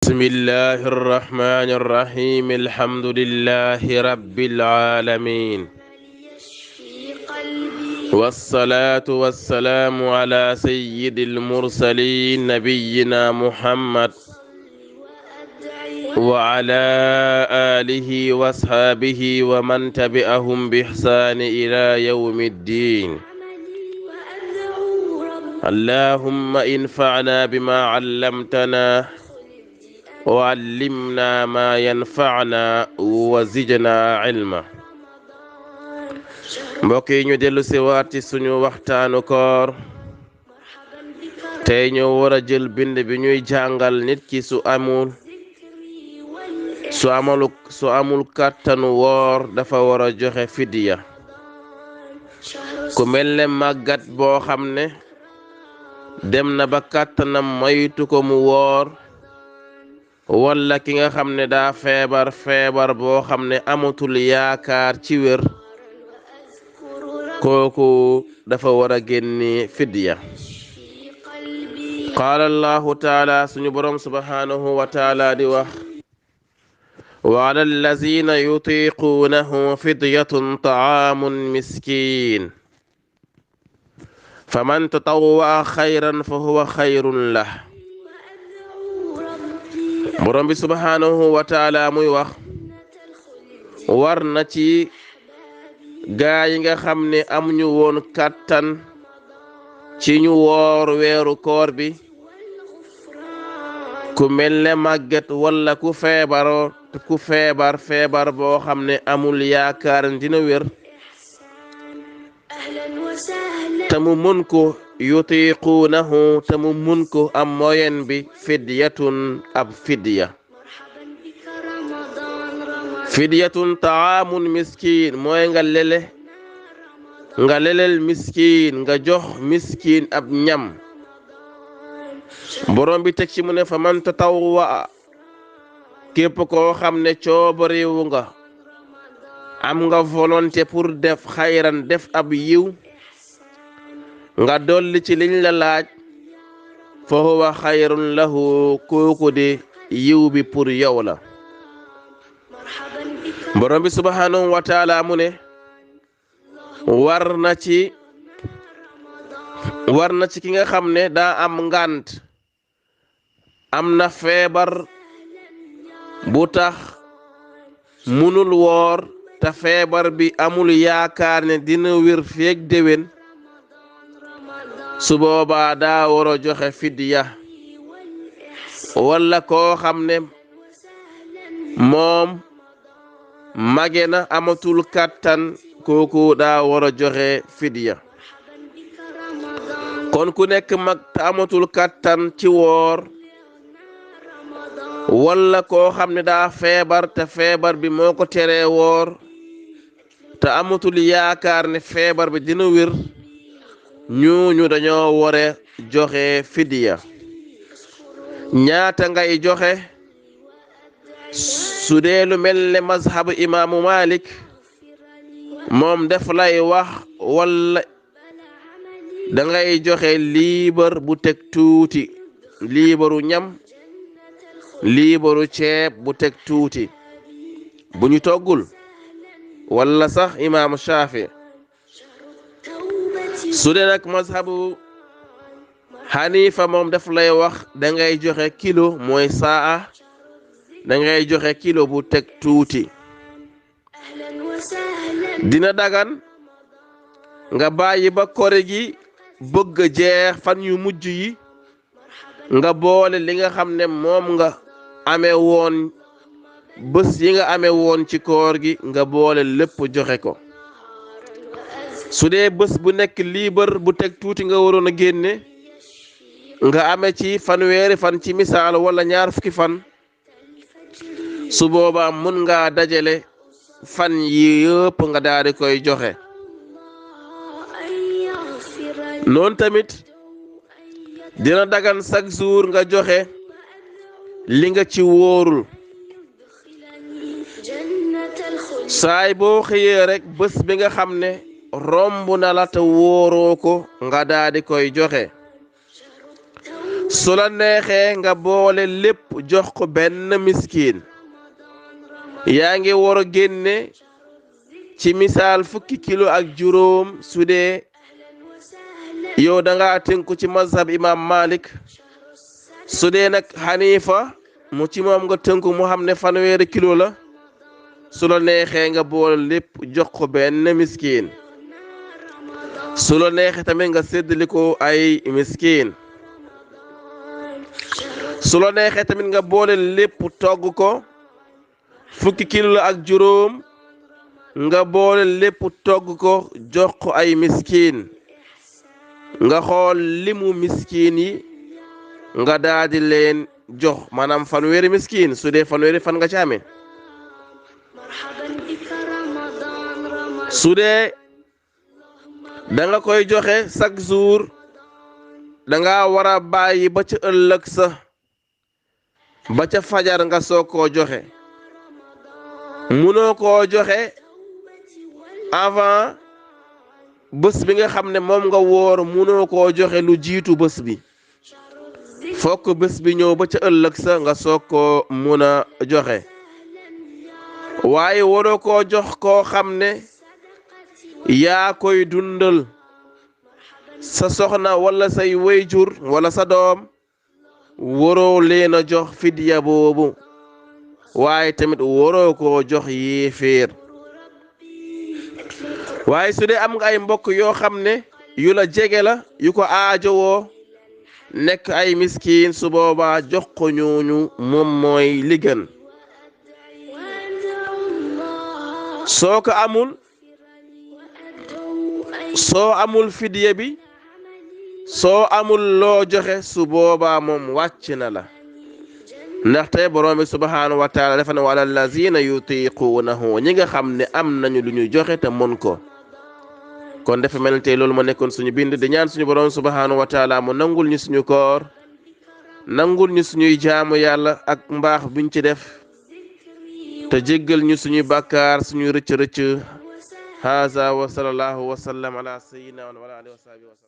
بسم الله الرحمن الرحيم الحمد لله رب العالمين والصلاة والسلام على سيد المرسلين نبينا محمد وعلى آله وأصحابه ومن تبعهم بإحسان إلى يوم الدين اللهم انفعنا بما علمتنا وعلمنا ما ينفعنا وزدنا علما mbokk yi ñu dellu si waat ci suñu waxtaanu koor tey ñu war a jël bind bi ñuy jàngal nit ki su amul kàttanu woor dafa war a joxe fidiya ku mel ne màggat boo xam ne dem na ba kàttanam maytu ko mu woor walla ki nga xam ne daa feebar boo xam ne amatul yaakaar ci wér kooku dafa war a génne fidiya qaala allahu taala suñu borom subhanahu wa taala di wax wa ala allazina yutiquunahu fidyatun taamun miskin faman tatawwa xayran fa huwa xayrun lah borom bi subhanahu wa taala muy wax war na ci gaa yi nga xam ne amuñu woon kàttan ci ñu woor weeru koor bi ku mel ne màgget walla ku feebar boo xam ne amul yaakaar dina wér te mu mun ko yutiquunahu te mu mun ko am moyen bi fidyatun ab fidyatun taamun miskin mooy nga lelel miskin nga jox miskin ab ñam borom bi teg ci mu ne fa man tatawwa képp koo xam ne coobarewu nga am nga volonté pour def xayran def ab yiw nga dolli ci liñ la laaj fa huwa xayrun lahu kooku de yiw bi pour yow la borom bi subhanahu wa taala mu ne war na ci ki nga xam ne daa am ngànt am na feebar bu tax munul woor te feebar bi amul yaakaar ne dina wér feek déwén su boobaa daa war a joxe fidiya walla koo xam ne moom mage na amatul kàttan kooku daa war a joxe fidiya kon ku nekk mag te amatul kàttan ci woor walla koo xam ne daa feebar te feebar bi moo ko teree woor te amatul yaakaar ne feebar bi dina wér ñooñu dañoo ware joxe fidiya ñaata ngay joxe su dee lu mel ne mazhabu imaamu Malik moom def lay wax walla dangay joxe liibar bu teg tuuti liibaru ñam liibaru ceeb bu teg tuuti bu ñu toggul walla sax imaamu Shaafi su dee nag mazhabu Hanifa moom def lay wax dangay joxe kilo mooy saa dangay joxe kilo bu teg tuuti dina dagan nga bàyyi ba kore gi bëgg a jeex fan yu mujj yi nga boole li nga xam ne moom nga amee woon bés yi nga amee woon ci koor gi nga boole lépp joxe ko su dee bés bu nekk liibar bu teg tuuti nga waroon a génne nga amee ci fanweeri fan ci misaal wala ñaar fukki fan su boobaa mun nga dajale fan yi yëpp nga daal di koy joxe noonu tamit dina dagan chaque jour nga joxe li nga ci wóorul saay boo xëyee rek bés bi nga xam ne romb na la te wóoroo ko nga daal di koy joxe su la neexee nga boole lépp jox ko benn miskin yaa ngi war a génne ci misaal fukki kilo ak juróom su dee yow da nga tënku ci mazhab imam Malik su dee nag Hanifa mu ci moom nga tënku mu xam ne fanweeri kilo la su la neexee nga boole lépp jox ko benn miskin su la neexee tamit nga séddali ko ay miskin su la neexee tamit nga boole lépp togg ko fukki kilo la ak juróom nga boole lépp togg ko jox ko ay miskin nga xool limu miskin yi nga daadi leen jox maanaam fanweeri miskin su dee fanweeri fan nga ci amee su dee da nga koy joxe chaque jour da nga war a bàyyi ba ca ëllëg sa ba ca fajar nga soog koo joxe munoo koo joxe avant bés bi nga xam ne moom nga woor munoo koo joxe lu jiitu bés bi fokk bés bi ñëw ba ca ëllëg sa nga soog koo mun a joxe waaye waroo koo jox koo xam ne yaa koy dundal sa soxna wala say wayjur wala sa doom waroo leen a jox fidya boobu waaye tamit waroo koo jox yéeféer waaye su dee am nga ay mbokk yoo xam ne yu la jege la yu ko aajowoo nekk ay miskin su boobaa jox ko ñooñu moom mooy li gën soo ko amul soo amul fidya bi soo amul loo joxe su boobaa moom wàcc na la ndaxte borom bi subhanahu wa taala dafa ne wala allazina yutiqunahu ñi nga xam ne am nañu lu ñu joxe te mën ko kon dafa mel ne tey loolu ma nekkoon suñu bind di ñaan suñu borom subhanahu wa taala mu nangul ñu suñu koor nangul ñu suñuy jaamu yàlla ak mbaax buñ ci def te jéggal ñu suñu bàkkaar suñu rëcc rëcc haza wa sallallahu wa sallam ala sayyidina wa ala alihi wa sahbihi wa sallam